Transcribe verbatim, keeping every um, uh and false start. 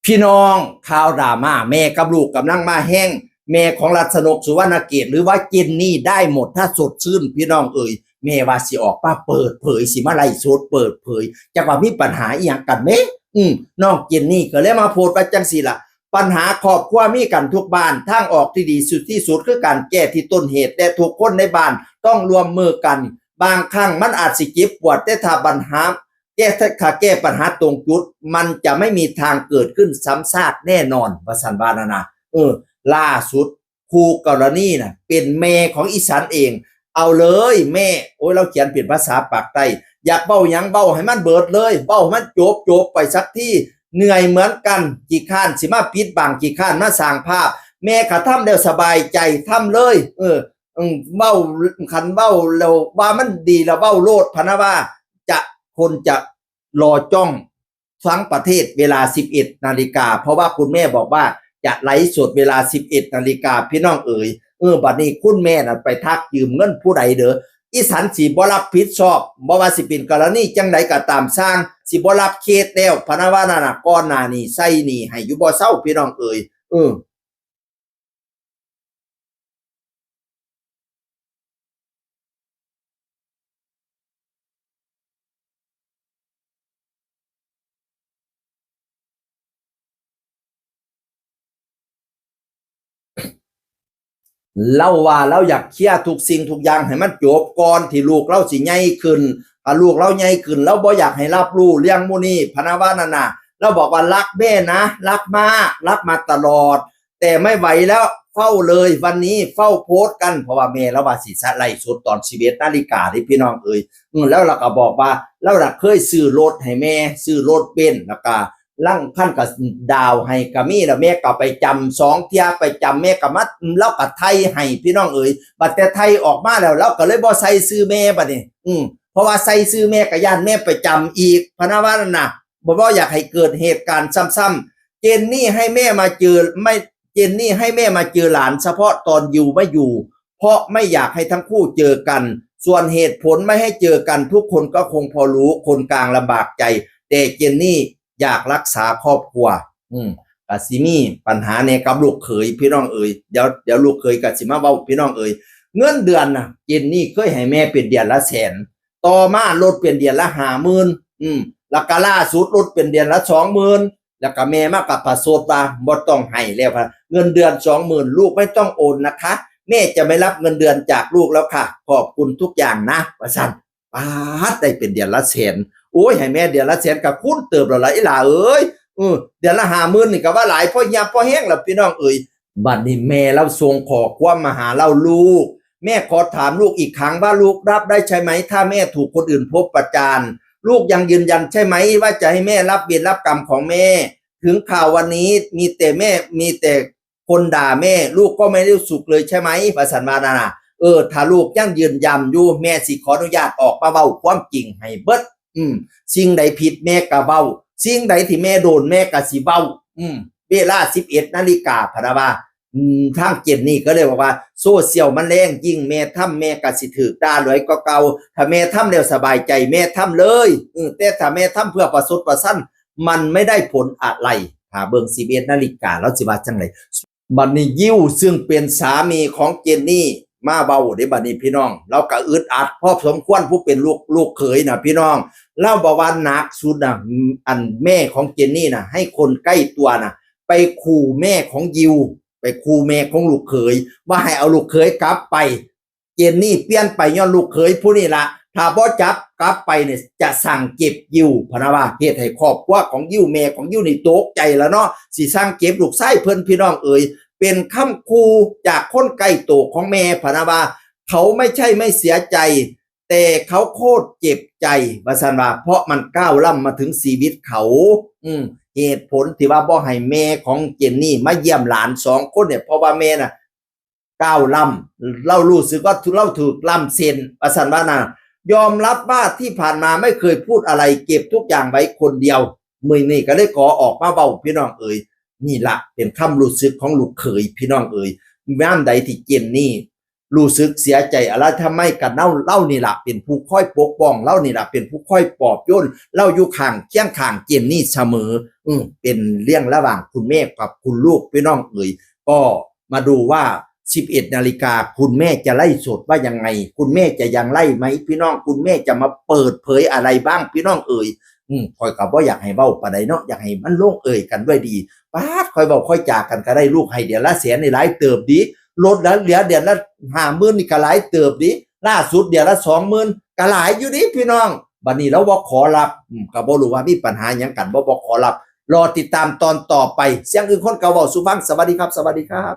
พี่น้อง ข่าวดราม่าแม่กับลูกกำลังมาแฮง แม่ของรัชนก สุวรรณเกต หรือว่าเจนนี่ ได้หมดถ้าสดชื่น พี่น้องเอ๋ย แม่ว่าสิออกมาเปิดเผย สิมาไลฟ์สดเปิดเผย จักว่ามีปัญหาอีหยังกันแหม อืม น้องเจนนี่ก็เลยมาโพสต์ว่าจั่งซี้ล่ะ ปัญหาครอบครัวมีกันทุกบ้าน ทางออกที่ดีสุดที่สุดคือการแก้ที่ต้นเหตุ และทุกคนในบ้านต้องร่วมมือกัน บางครั้งมันอาจสิเจ็บปวด แต่ถ้าปัญหา แก้ ถ้าแก้ปัญหาตรงจุด มันจะไม่มีทางเกิดขึ้นซ้ำซากแน่นอน ว่าซั่นว่านั่นนะ เออ ล่าสุด คู่กรณีน่ะ เป็นแม่ของอีฉันเอง เอาเลยแม่ โอ้ย เราเขียนเป็นภาษาปากใต้ อยากเว้าหยังเว้าให้มันเบิดเลย เว้าให้มันจบจบไปสักที เหนื่อยเหมือนกัน ขี้คร้านสิมาปิดบัง ขี้คร้านมาสร้างภาพ แม่กะทำแล้วสบายใจ ทำเลย เออ อืม เว้า คันเว้าแล้วว่ามันดีแล้วเว้าโลด พะนะว่า จะ คนจะรอจ้องทั้งประเทศเวลา สิบเอ็ดนาฬิกา เพราะว่าคุณแม่บอกว่าจะไลฟ์สดเวลา สิบเอ็ดนาฬิกา พี่น้องเอ๋ย เออ บัดนี้คุณแม่น่ะไปทักยืมเงินผู้ใดเด้อ อีฉันสิบ่รับผิดชอบ บ่ว่าสิเป็นกรณีจั่งใดก็ตามซ่าง สิบ่รับเคสแล้ว พะนะว่านั่นน่ะ ก่อนหน้านี้ใส่หนี้ให้อยู่บ่เซา พี่น้องเอ๋ย เออ ลาว่าลาอยากเคลียร์ทุกสิ่งทุกอย่างให้มันจบก่อนที่ลูกลาสิใหญ่ขึ้น ถ้าลูกลาใหญ่ขึ้น ลาบ่อยากให้รับรู้เรื่องหมู่นี้ พะนะว่านั่นน่ะ ลาบอกว่า "รักแม่นะ รักมาก รักมาตลอด แต่ไม่ไหวแล้ว เฝ้าเลย วันนี้เฝ้าโพสต์กัน" เพราะว่าแม่ลาว่าสิไลฟ์สดตอน สิบเอ็ดนาฬิกาเด้ พี่น้องเอ๋ย อืม แล้วลาก็บอกว่า ลาน่ะเคยซื้อรถให้แม่ ซื้อรถเบนซ์ แล้วก็ ลางคันก็ดาวน์ให้ก็มี แล้วแม่ก็ไปจำสองเทื่อ ไปจำแม่ก็มา ลาก็ไถ่ให้ พี่น้องเอ๋ย บัดแต่ไถ่ออกมาแล้ว ลาก็เลยบ่ใส่ชื่อแม่บัดนี้ อืม เพราะว่าใส่ชื่อแม่ก็ย้านแม่ไปจำอีก พะนะว่านั่นน่ะ บ่ บ่อยากให้เกิดเหตุการณ์ซ้ำๆ เจนนี่ให้แม่มาเจอ ไม่ เจนนี่ให้แม่มาเจอหลานเฉพาะตอนยิวไม่อยู่ เพราะไม่อยากให้ทั้งคู่เจอกัน ส่วนเหตุผลไม่ให้เจอกันทุกคนก็คงพอรู้ คนกลางลำบากใจ แต่เจนนี่อยากรักษาครอบครัว อืม ก็สิมีปัญหาแหน่กับลูกเขย พี่น้องเอ๋ย เดี๋ยว เดี๋ยวลูกเขยก็สิมาเว้า พี่น้องเอ๋ย เงินเดือนน่ะ เจนนี่เคยให้แม่เป็นเดือนละแสน ต่อมาลดเป็นเดือนละห้าหมื่น อืม แล้วก็ล่าสุดลดเป็นเดือนละสองหมื่น แล้วก็แม่มาก็ประชดว่า "บ่ต้องให้แล้ว เงินเดือนสองหมื่น ลูกไม่ต้องโอนนะคะ แม่จะไม่รับเงินเดือนจากลูกแล้วค่ะ ขอบคุณทุกอย่างนะ" ว่าซั่น ป๊าด ได้เป็นเดือนละแสน โอ้ย ให้แม่เดือนละแสนก็คูณเติบแล้วล่ะ อีหล่าเอ๋ย เออ เดือนละห้าหมื่นนี่ก็ว่าหลายพอเยียบพอแฮงแล้ว พี่น้องเอ๋ย บัดนี้แม่ลาส่งข้อความมาหาลา "ลูก แม่ขอถามลูกอีกครั้งว่าลูกรับได้ใช่ไหม ถ้าแม่ถูกคนอื่นพบประจาน ลูกยังยืนยันใช่ไหมว่าจะให้แม่รับเวรรับกรรมของแม่ ถึงข่าววันนี้มีแต่แม่ มีแต่คนด่าแม่ ลูกก็ไม่ได้สุขเลยใช่ไหม" ว่าซั่นว่านั่นน่ะ เออ ถ้าลูกยังยืนยันอยู่ แม่สิขออนุญาตออกมาเว้าความจริงให้เบิด อืม สิ่งใดผิดแม่ก็เว้า สิ่งใดที่แม่โดนแม่ก็สิเว้า อืม เวลา สิบเอ็ดนาฬิกา พะนะว่า อืม ทางเจนนี่ก็เลยบอกว่า "โซเชียลมันแรง ยิ่งแม่ทำแม่ก็สิถืกด่าหลายกว่าเก่า ถ้าแม่ทำแล้วสบายใจแม่ทำเลย เออ แต่ถ้าแม่ทำเพื่อประชดประชัน มันไม่ได้ผลอะไร" ถ้าเบิ่ง สิบเอ็ดนาฬิกา ลาสิว่าจั่งใด บัดนี้ยิวซึ่งเป็นสามีของเจนนี่มาเว้าเด้ บัดนี้พี่น้อง ลาก็อึดอัดพอสมควร ผู้เป็นลูก ลูกเขยน่ะพี่น้อง ลาบอกว่าหนักสุดน่ะ อันแม่ของเจนนี่น่ะ ให้คนใกล้ตัวน่ะ ไปขู่แม่ของยิว ไปขู่แม่ของลูกเขย ว่าให้เอาลูกเขยกลับไป เจนนี่เปลี่ยนไปย้อนลูกเขยผู้นี่ล่ะ ถ้าบ่จับกลับไปเนี่ย จะสั่งเก็บยิว พะนะว่า เฮ็ดให้ครอบครัวของยิว แม่ของยิวนี่ตกใจแล้วเนาะ สิสั่งเก็บลูกชายเพิ่น พี่น้องเอ๋ย เป็นคำขู่จากคนใกล้ตัวของแม่ พะนะว่า "เขาไม่ใช่ไม่เสียใจ แต่เขาโคตรเจ็บใจ" ว่าซั่นว่า เพราะมันก้าวล้ำมาถึงชีวิตเขา อืม เหตุผลที่ว่าบ่ให้แม่ของเจนนี่มาเยี่ยมหลานสองคนเนี่ย เพราะว่าแม่น่ะ ก้าวล้ำ ลารู้สึกว่าลาถืกล้ำเส้น ว่าซั่นว่านะ ยอมรับว่าที่ผ่านมาไม่เคยพูดอะไร เก็บทุกอย่างไว้คนเดียว มื้อนี้ก็เลยขอออกมาเว้า พี่น้องเอ๋ย นี่ล่ะเป็นความรู้สึกของลูกเขย พี่น้องเอ๋ย ยามใดที่เจนนี่รู้สึกเสียใจอะไรทำไม ก็ลา ลานี่ล่ะเป็นผู้คอยปกป้อง ลานี่ล่ะเป็นผู้คอยปลอบโยน ลาอยู่ข้างเคียงข้างเจนนี่เสมอ อืมเป็นเรื่องระหว่างคุณแม่กับคุณลูกพี่น้องเอ๋ย ก็มาดูว่า สิบเอ็ดนาฬิกาคุณแม่จะไลฟ์สดว่ายังไง คุณแม่จะยังไลฟ์ไหมพี่น้อง คุณแม่จะมาเปิดเผยอะไรบ้างพี่น้องเอ๋ย อืมข่อยก็บ่อยากให้เว้าปานใดเนาะ อยากให้มันลงเอยกันด้วยดี ป๊าด ค่อยเว้าค่อยจากันก็ได้ ลูกให้เดือนละแสนนี่หลายเติบดี ลดแล้วเหลือเดือนละห้าหมื่นนี่ก็หลายเติบดี ล่าสุดเดือนละสองหมื่นก็หลายอยู่ดีพี่น้อง บัดนี้เราบ่ขอรับ อืมก็บ่รู้ว่ามีปัญหาหยังกัน บ่ บ่ขอรับ รอติดตามตอนต่อไป เสียงอื่นคนเก่าเว้าสู่ฟัง สวัสดีครับ สวัสดีครับ